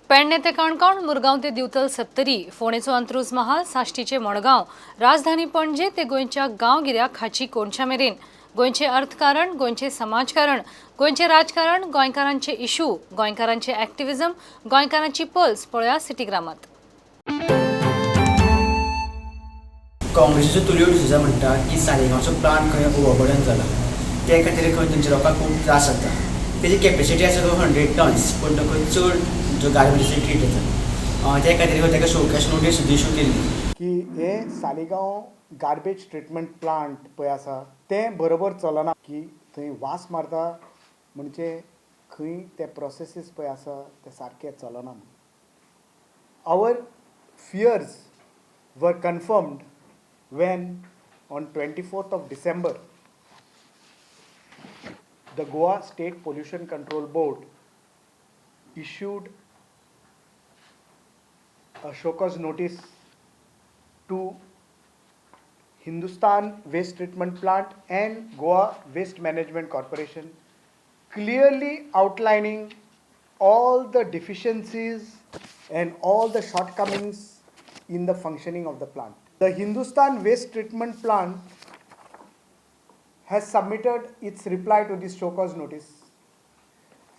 पेडणे ते काणकोण, मुरगांव ते दिवचल सत्तरी, फोंडेचो अंत्रुज महाल, साश्टीचे मडगांव, राजधानी पणजे ते गोंयच्या गांवगिऱ्या खाची कोनशा मेरेन गोंयचे अर्थकारण, गोंयचे समाजकारण, गोंयचे राजकारण, गोंयकारांचे इशू, गोंयकारांचे ॲक्टिव्हिजम, गोंयकारांची पल्स पळया सिटीग्रामात. काँग्रेसीचो तुलियो डिसोजा म्हणटा की सालिगांवचो प्लांट खंय ओवरबर्डन जाला, ते खातीर खंय थंयच्या लोकांक खूब त्रास जाता. तेजी कॅपेसिटी आसा खंय 100 टन्स, पूण तो खंय चड जो गार्बेज ट्रीट जाता, ते खातीर खंय ताका शोकॉज नोटीस सुद्दां इशू केल्ली. की हे सालिगांव गार्बेज ट्रिटमेंट प्लांट पळय आसा तें बरोबर चलना, की थंय वास मारता, म्हणजे खंय ते प्रोसेसीस पळय आसा ते सारके चलना. Our fears were confirmed when on 24th of December the Goa State Pollution Control Board issued a show cause notice to Hindustan Waste Treatment Plant and Goa Waste Management Corporation, clearly outlining all the deficiencies and all the shortcomings in the functioning of the plant. The Hindustan Waste Treatment Plant has submitted its reply to this show cause notice,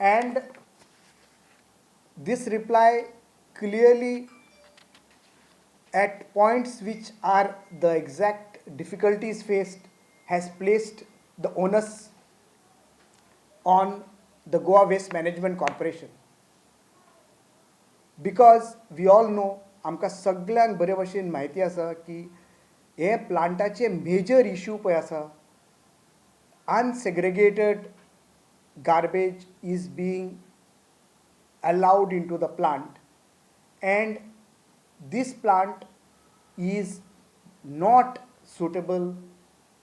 and this reply clearly at points which are the exact difficulties faced has placed the onus on the Goa Waste Management Corporation, because we all know, आमकां सगल्यांक बरे भशेन म्हायती आसा की हे प्लांटाचे major issue पळय आसा, unsegregated garbage is being allowed into the plant and this plant is not suitable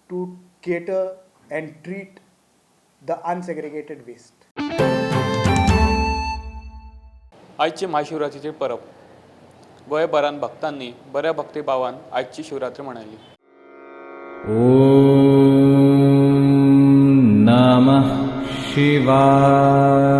to cater and treat the unsegregated waste. आयची महाशिवरात्रीची परब गोंयभरान भक्तांनी बऱ्या भक्तिभावान आयची शिवरात्री मनयली. ॐ नमः शिवाय.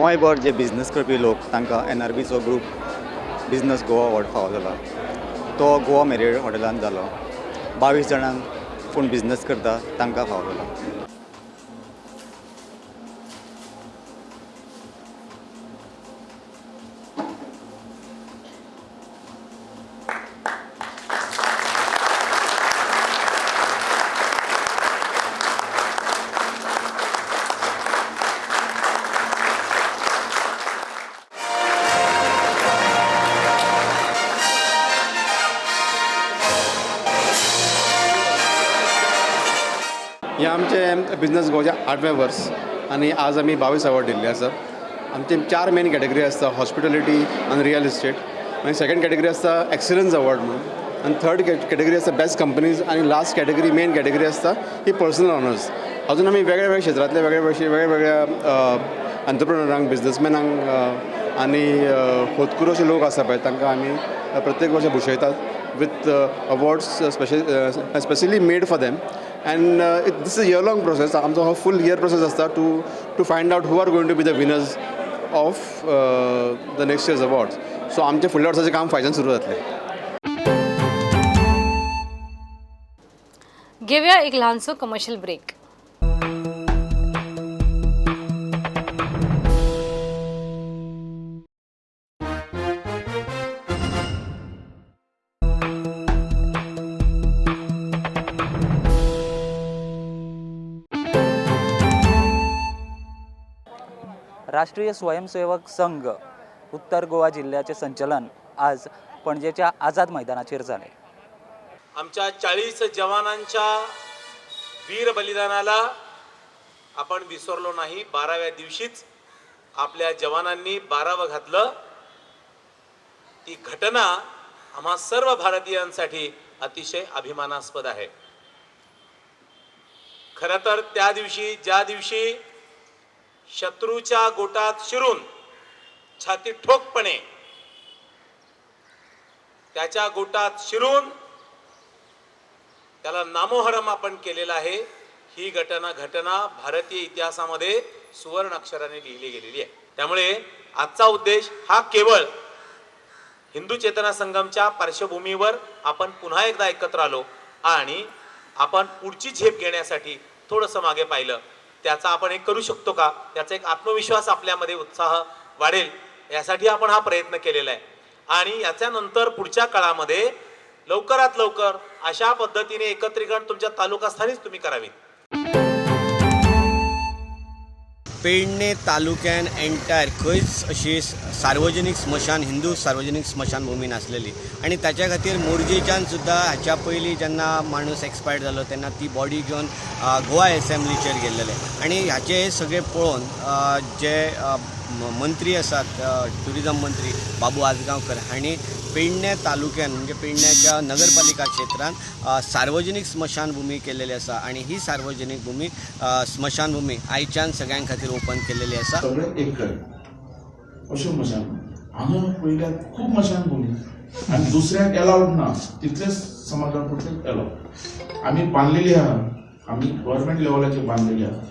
गोंयभर जे बिजनस करपी लोक तांकां एन आर बीचो ग्रूप बिजनस गोवा अवॉर्ड फावो जाला. तो गोवा मेरियट हॉटेलांत जालो. 22 जाणांक कोण बिजनस करता तांकां फावो जाला. हे आमचें बिजनस गोवाचें 8वें वर्स आनी आज आमी 22 अवॉर्ड दिल्ले आसा. आमचे 4 मेन कॅटेगरी आसता, हॉस्पिटलिटी आनी रियल इस्टेट, मागीर सेकंड कॅटेगरी आसता एक्सलन्स अवॉर्ड म्हणून, आनी थर्ड कॅटेगरी आसता बेस्ट कंपनीज, आनी लास्ट कॅटेगरी मेन कॅटेगरी आसता ही पर्सनल ऑनर्स. अजून आमी वेगळ्या वेगळ्या क्षेत्रांतले वेगळ्या वेगळ्या एंटरप्रेनरांक, बिजनसमॅनांक आनी होतकुरो अशे लोक आसा पळय तांकां आमी प्रत्येक वर्सा भुशयतात with awards specially made for them. And this is year long process. आमचो हो फूल इयर प्रोसेस आसता to find out who are going to be the winners of the next year's awards. So आमचें फुडल्या वर्साचें काम फायच्यान सुरू जातलें. घेवया एक ल्हानसो कमर्शियल ब्रेक. राष्ट्रीय स्वयंसेवक संघ उत्तर गोवा जिल्ह्याचे संचलन आज पणजेच्या आझाद मैदानाचेर जालें. आमच्या 40 जवानांच्या वीर बलिदानाला आपण विसरलो नाही. 12व्या दिवशीच आपल्या जवानांनी 12वं घातलं. ती घटना आम्हा सर्व भारतीयांसाठी अतिशय अभिमानास्पद आहे. खरं तर त्या दिवशी, ज्या दिवशी शत्रूच्या गोटात शिरून छाती ठोकपणे त्याच्या गोटात शिरून त्याला नामोहरम आपण केलेला आहे, ही घटना भारतीय इतिहासामध्ये सुवर्ण अक्षराने लिहिली गेलेली आहे. त्यामुळे आजचा उद्देश हा केवळ हिंदू चेतना संगमच्या पार्श्वभूमीवर आपण पुन्हा एकदा एकत्र आलो आणि आपण पुढची झेप घेण्यासाठी थोडंसं मागे पाहिलं, त्याचा आपण एक करू शकतो का, त्याचा एक आत्मविश्वास आपल्यामध्ये उत्साह वाढेल यासाठी आपण हा प्रयत्न केलेला आहे. आणि याच्यानंतर पुढच्या काळामध्ये लवकरात लवकर अशा पद्धतीने एकत्रीकरण तुमच्या तालुकास्थानीच तुम्ही करावीत. पेडणे तालुक्यान एंटायर खंयच अशी सार्वजनीक स्मशान, हिंदू सार्वजनीक स्मशानभूमी नासलेली आनी ताच्या खातीर मोरजेच्यान सुद्दां हाच्या पयलीं जेन्ना माणूस एक्सपायर्ड जालो तेन्ना ती बॉडी घेवन गोवा एसेंब्लीचेर गेल्लेले आनी हाचें सगळें पळोवन जे मंत्री आसात, ट्युरिजम मंत्री बाबू आजगांवकर हांणी पेडणे तालुक्यान म्हणजे पेडण्याच्या नगरपालिका क्षेत्रांत सार्वजनीक स्मशानभूमी केलेली आसा आनी ही सार्वजनीक भूमी स्मशानभूमी आयच्यान सगळ्यां खातीर ओपन केलेली आसा. सगळे एक कडेन अश्यो मशान हांगा पळयल्यार खूब मशानभूमी आनी दुसऱ्याक एलावड ना, तितलेच समाजा पुरतेच एलावड. आमी बांदलेली आहा, आमी गव्हर्मेंट लेवलाचेर बांदलेली आहा,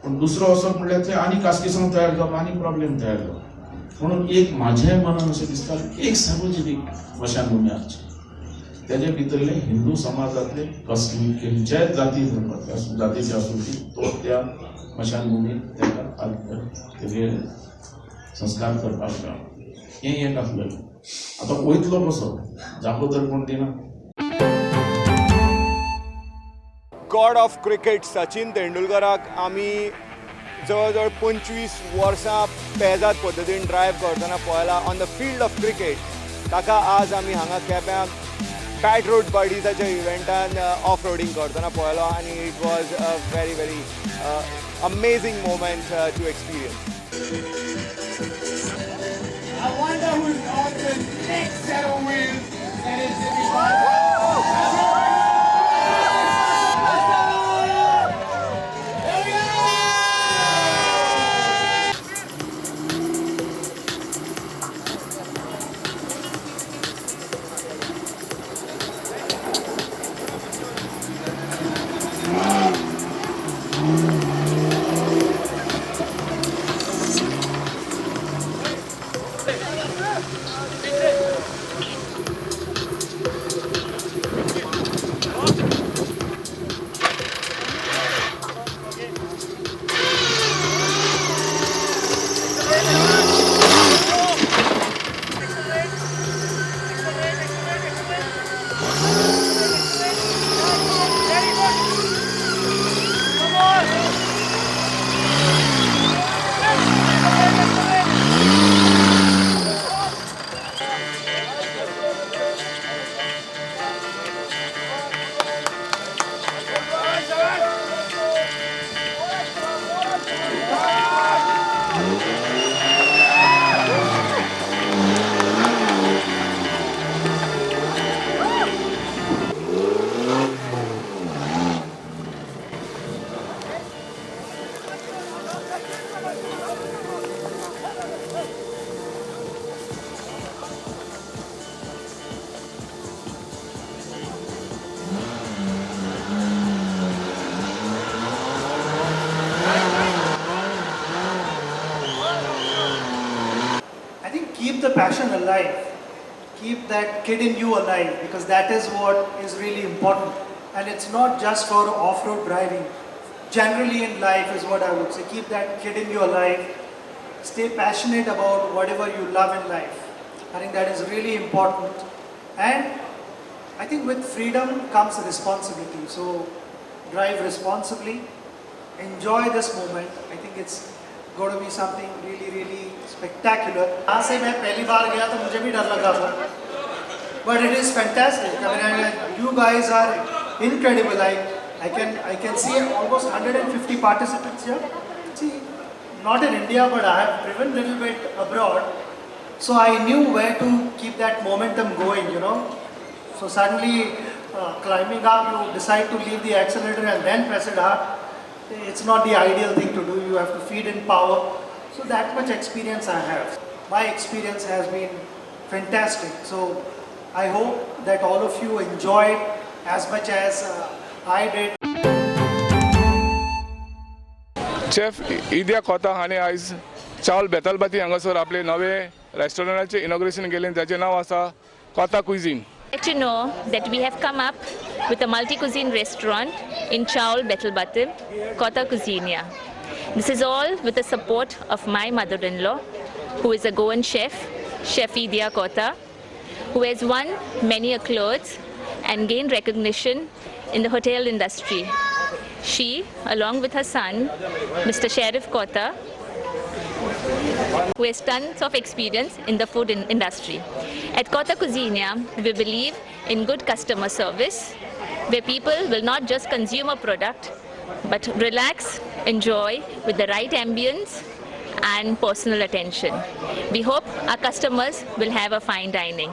पूण दुसरो असो म्हणल्यार ते आनी कास्किसांव तयार जावप आनी प्रॉब्लेम तयार जावप. म्हणून एक म्हाज्या मनान अशें दिसता एक सार्वजनीक स्मशानभूमी आसची, तेजे भितरले हिंदू समाजांतले कसली खंयच्याय जाती धर्मातले जातीचे आसूं ती तो त्या स्मशानभूमीत ताका तेजे संस्कार करपाक मेळो. हें एक आसलेलें. आतां वयतलो कसो, जापो तर कोण दिना. गॉड ऑफ क्रिकेट सचिन तेंडुलकराक आमी जवळ जवळ 25 वर्सां पेजाद पद्दतीन ड्रायव्ह करतना पळयला on the field of cricket. ताका आज आमी हांगा केप्यां पॅट रोड बडीजाच्या इव्हेंटान ऑफ रोडींग करतना पळयलो आनी it was a very very amazing moment to experience. I wonder who's on the next set of wheels that is Jimmy. Keep the passion alive, keep that kid in you alive, because that is what is really important. And it's not just for off-road driving. Generally in life is what I would say. Keep that kid in you alive. Stay passionate about whatever you love in life. I think that is really important. And I think with freedom comes responsibility. So drive responsibly, enjoy this moment. I think it's going to be something really, really spectacular. यहाँ से मैं पहली bar Gaya तो मुझे भी डर लगा था, but it is fantastic. I mean, you guys are incredible. I can see almost 150 participants here. See, not in India, but I have driven little bit abroad, so I knew where to keep that momentum going, you know. So suddenly climbing up, you decide to leave the accelerator and then press it hard. It's not the ideal thing to do. You have to feed in power. So that much experience I have. My experience has been fantastic. So I hope that all of you enjoyed as much as I did. Chef Idya Kota हांणी आयज चावल बेतालबाती हांगासर आपले नवे रेस्टॉरंटाचें inauguration केलें, जाचें नांव आसा कोता cuisine. Let you know that we have come up with a multi-cuisine restaurant in Chaul, Betalbatim, Kota Cuisinia. This is all with the support of my mother-in-law, who is a Goan chef, Chef Idya Kota, who has won many accolades and gained recognition in the hotel industry. She, along with her son, Mr. Sheriff Kota, who has tons of experience in the food industry. At Kota Cuisinia, we believe in good customer service, where people will not just consume a product, but relax, enjoy with the right ambience and personal attention. We hope our customers will have a fine dining.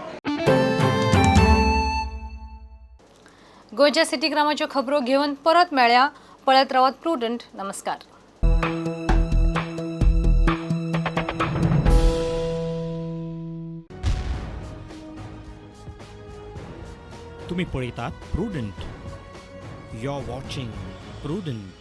गोंयच्या city ग्रामाच्यो खबरो घेवन परत मेळ्या. पळयत रावात prudent. नमस्कार. तुम्ही पळयतात Prudent. You are watching Prudent.